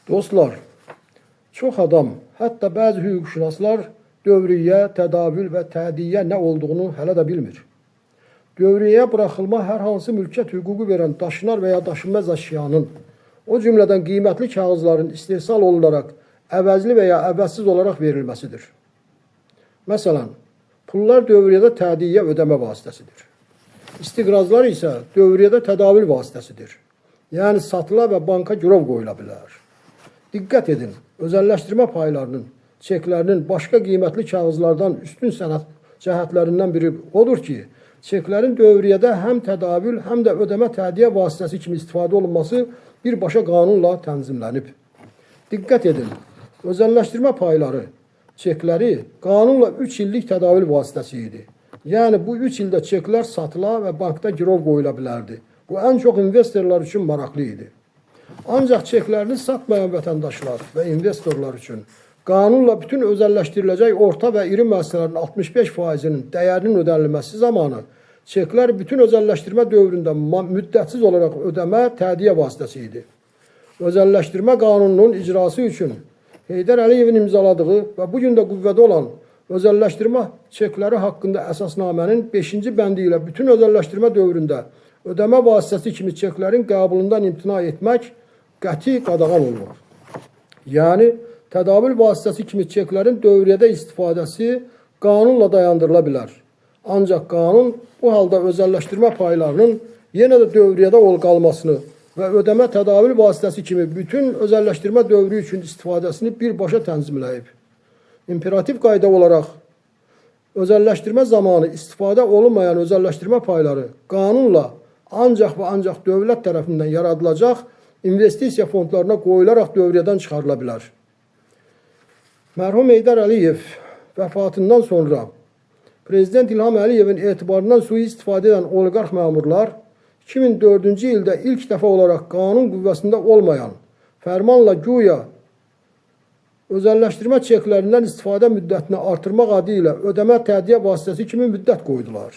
Dostlar, çox adam, hətta bəzi hüquqşünaslar dövriyyə, tədavül və tədiyyə nə olduğunu hələ də bilmir. Dövriyyəyə buraxılma hər hansı mülkiyyət hüququ verən daşınar və ya daşınmaz əşyanın, o cümlədən qiymətli kağızların istehsal olunaraq əvəzli və ya əvəzsiz olaraq verilməsidir. Məsələn, pullar dövriyyədə tədiyyə ödəmə vasitəsidir. İstiqrazlar isə dövriyyədə tədavül vasitəsidir. Yəni satıla və banka girov qoyula bilər. Diqqət edin, özəlləşdirmə paylarının, çeklərinin başqa qiymətli kağızlardan üstün sənəd cəhətlərindən biri odur ki, çeklərin dövriyyədə həm tədavül, həm də ödəmə tədiyyə vasitəsi kimi istifadə olunması birbaşa qanunla tənzimlənib. Diqqət edin, özəlləşdirmə payları, çekləri qanunla 3 illik tədavül vasitəsi idi. Yəni bu 3 ildə çeklər satıla və bankda girov qoyula bilərdi. Bu ən çox investorlar üçün maraqlı idi. Ancaq çeklərini satmayan vətəndaşlar və investorlar üçün qanunla bütün özəlləşdiriləcək orta və iri müəssisələrin 65%-inin dəyərinin ödənilməsi zamanı çeklər bütün özəlləşdirmə dövründə müddətsiz olaraq ödəmə tədiyyə vasitəsi idi. Özəlləşdirmə qanununun icrası üçün Heydər Əliyevin imzaladığı və bu gün də qüvvədə olan özəlləşdirmə çekləri haqqında əsasnamənin 5-ci bəndi ilə bütün özəlləşdirmə dövründə ödəmə vasitəsi kimi çeklərin qəbulundan imtina etmək qəti qadağan olunur. Yəni, tədavül vasitəsi kimi çeklərin dövriyyədə istifadəsi qanunla dayandırıla bilər. Ancaq qanun bu halda özəlləşdirmə paylarının yenə də dövriyyədə ol qalmasını və ödəmə tədavül vasitəsi kimi bütün özəlləşdirmə dövrü üçün istifadəsini birbaşa tənzimləyib. İmperativ qayda olaraq özəlləşdirmə zamanı istifadə olunmayan özəlləşdirmə payları qanunla ancaq və ancaq dövlət tərəfindən yaradılacaq investisiya fondlarına qoyularaq dövriyyədən çıxarıla bilər. Mərhum Heydər Əliyev vəfatından sonra Prezident İlham Əliyevin etibarından sui-istifadə edən oliqarx məmurlar 2004-cü ildə ilk dəfə olaraq qanun qüvvəsində olmayan fərmanla güya özəlləşdirmə çeklərindən istifadə müddətini artırmaq adı ilə ödəmə tədiyyə vasitəsi kimi müddət qoydular.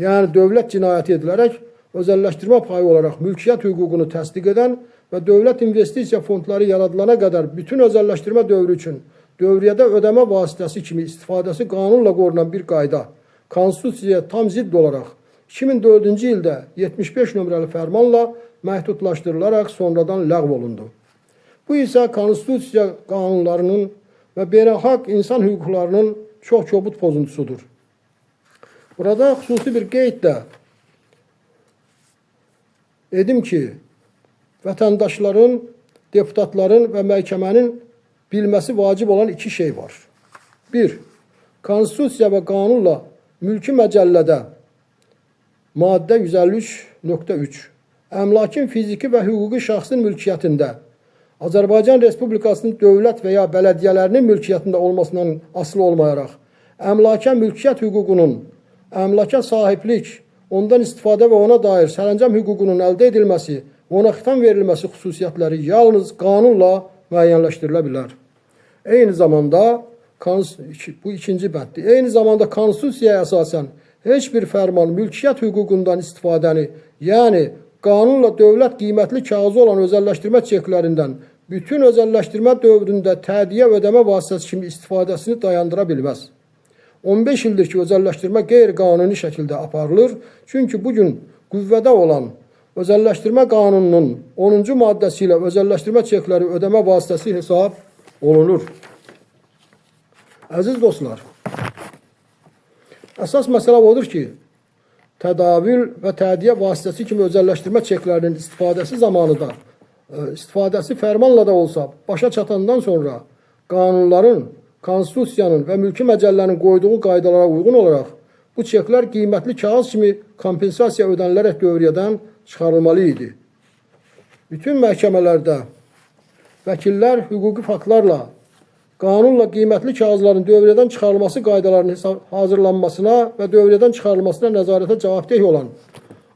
Yəni dövlət cinayəti edilərək özəlləşdirmə payı olaraq mülkiyyət hüququnu təsdiq edən və dövlət investisiya fondları yaradılana qədər bütün özəlləşdirmə dövrü üçün dövriyyədə ödəmə vasitəsi kimi istifadəsi qanunla qorunan bir qayda konstitusiyaya tam zidd olaraq 2004-cü ildə 75 nömrəli fərmanla məhdudlaşdırılaraq sonradan ləğv olundu. Bu isə konstitusiya qanunlarının və beynəlxalq insan hüquqlarının çox kobud pozuntusudur. Burada xüsusi bir qeyd də edim ki, vətəndaşların, deputatların və məhkəmənin bilməsi vacib olan iki şey var. Bir, konstitusiya və qanunla mülki məcəllədə maddə 153.3 əmlakin fiziki və hüquqi şəxsin mülkiyyətində Azərbaycan Respublikasının dövlət və ya bələdiyyələrinin mülkiyyətində olmasından asılı olmayaraq əmlaka mülkiyyət hüququnun, əmlaka sahiblik, ondan istifadə və ona dair sərəncam hüququnun əldə edilməsi və ona xitam verilməsi xüsusiyyətləri yalnız qanunla müəyyənləşdirilə bilər. Eyni zamanda bu ikinci bənddir. Eyni zamanda konstitusiyaya əsasən heç bir fərman mülkiyyət hüququndan istifadəni, yəni qanunla dövlət qiymətli kağızı olan özəlləşdirmə çeklərindən bütün özəlləşdirmə dövründə tədiyyə ödəmə vasitəsi kimi istifadəsini dayandıra bilməz. 15 ildir ki, özəlləşdirmə qeyri-qanuni şəkildə aparılır. Çünki bugün qüvvədə olan özəlləşdirmə qanununun 10-cu maddəsi ilə özəlləşdirmə çekləri ödəmə vasitəsi hesab olunur. Əziz dostlar, əsas məsələ odur ki, tədavül və tədiyyə vasitəsi kimi özəlləşdirmə çeklərinin istifadəsi zamanı da, istifadəsi fərmanla da olsa, başa çatandan sonra qanunların, konstitusiyanın və mülki məcəllənin qoyduğu qaydalara uyğun olaraq bu çeklər qiymətli kağız kimi kompensasiya ödənilərək dövriyyədən çıxarılmalı idi. Bütün məhkəmələrdə vəkillər hüquqi faktlarla qanunla qiymətli kağızların dövriyyədən çıxarılması qaydalarının hazırlanmasına və dövriyyədən çıxarılmasına nəzarətə cavabdeh olan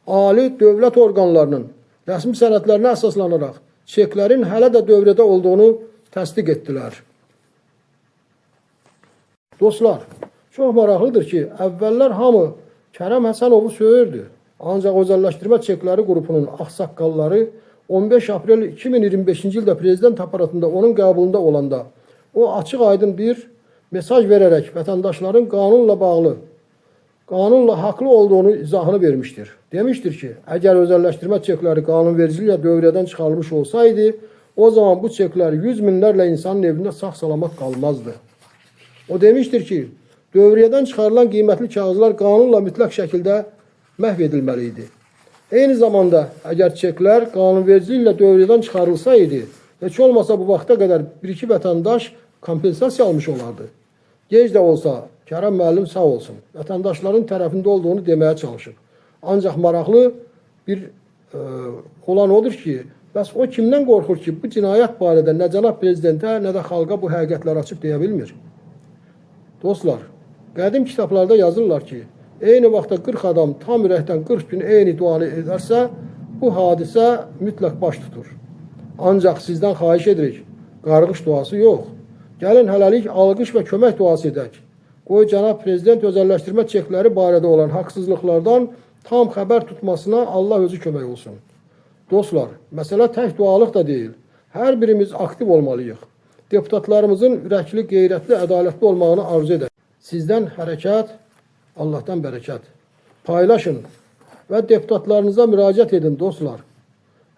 ali dövlət orqanlarının rəsmi sənədlərinə əsaslanaraq çeklərin hələ də dövriyyədə olduğunu təsdiq etdilər. Dostlar, çox maraqlıdır ki, əvvəllər hamı Kərəm Həsənovu söyürdü. Ancaq özəlləşdirmə çekləri qrupunun ağsaqqalları 15 aprel 2025-ci ildə prezident aparatında onun qəbulunda olanda o açıq-aydın bir mesaj verərək vətəndaşların qanunla bağlı, qanunla haqlı olduğunu izahını vermişdir. Demişdir ki, əgər özəlləşdirmə çekləri qanunvericiliklə dövriyyədən çıxarılmış olsaydı, o zaman bu çeklər yüz minlərlə insanın evində sağ-salamat qalmazdı. O demişdir ki, dövriyyədən çıxarılan qiymətli kağızlar qanunla mütləq şəkildə məhv edilməli idi. Eyni zamanda əgər çeklər qanunvericiliklə dövriyyədən çıxarılsaydı, heç olmasa bu vaxta qədər bir-iki vətəndaş kompensasiya almış olardı. Gec də olsa Kərəm müəllim sağ olsun, vətəndaşların tərəfində olduğunu deməyə çalışıb. Ancaq maraqlı bir olan odur ki, bəs o kimdən qorxur ki, bu cinayət barədə nə cənab prezidentə, nə də xalqa bu həqiqətləri açıb deyə bilmir? Dostlar, qədim kitablarda yazırlar ki, eyni vaxtda 40 adam tam ürəkdən 40 gün eyni duanı edərsə, bu hadisə mütləq baş tutur. Ancaq sizdən xahiş edirik, qarğış duası yox. Gəlin hələlik alqış və kömək duası edək. Qoy cənab prezident özəlləşdirmə çekləri barədə olan haqsızlıqlardan tam xəbər tutmasına Allah özü kömək olsun. Dostlar, məsələ tək dualıq da deyil. Hər birimiz aktiv olmalıyıq. Deputatlarımızın ürəkli, qeyrətli, ədalətli olmağını arzu edək. Sizdən hərəkət, Allahdan bərəkət. Paylaşın və deputatlarınıza müraciət edin dostlar.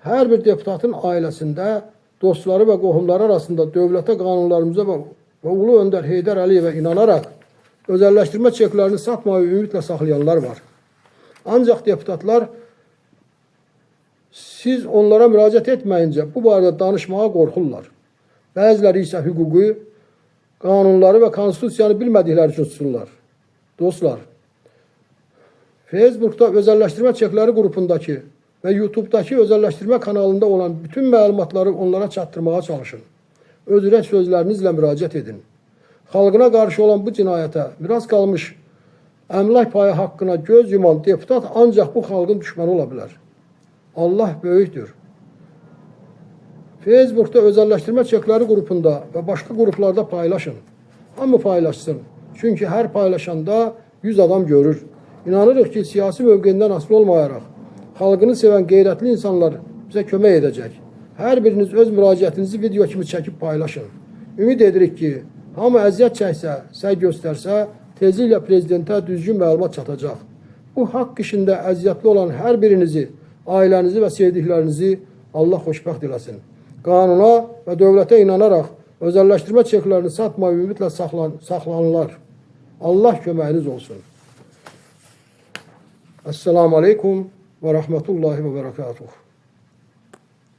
Hər bir deputatın ailəsində, dostları və qohumları arasında dövlətə, qanunlarımıza və Ulu Öndər Heydər Əliyevə inanaraq özəlləşdirmə çeklərini satmayı ümidlə saxlayanlar var. Ancaq deputatlar siz onlara müraciət etməyincə bu barədə danışmağa qorxurlar. Bəziləri isə hüququ, qanunları və konstitusiyanı bilmədikləri üçün susurlar. Dostlar, Facebook'da özəlləşdirmə çekləri qrupundakı və YouTube'dakı özəlləşdirmə kanalında olan bütün məlumatları onlara çatdırmağa çalışın. Öz ürək sözlərinizlə müraciət edin. Xalqına qarşı olan bu cinayətə miras qalmış əmlak payı haqqına göz yuman deputat ancaq bu xalqın düşməni ola bilər. Allah böyükdür. Facebook'da özəlləşdirmə çekləri qrupunda və başqa qruplarda paylaşın. Hamı paylaşsın. Çünki hər paylaşanda 100 adam görür. İnanırıq ki, siyasi mövqeyindən asılı olmayaraq xalqını sevən qeyrətli insanlar bizə kömək edəcək. Hər biriniz öz müraciətinizi video kimi çəkib paylaşın. Ümid edirik ki, hamı əziyyət çəksə, səy göstərsə, tezliklə prezidentə düzgün məlumat çatacaq. Bu haqq işində əziyyətli olan hər birinizi, ailənizi və sevdiklərinizi Allah xoşbəxt eləsin. Qanuna və dövlətə inanaraq özəlləşdirmə çeklərini satmayı ümidlə saxlanırlar. Allah köməyiniz olsun. Esselamu Aleyküm və Rəhmətullahi və Bərəkatuhu.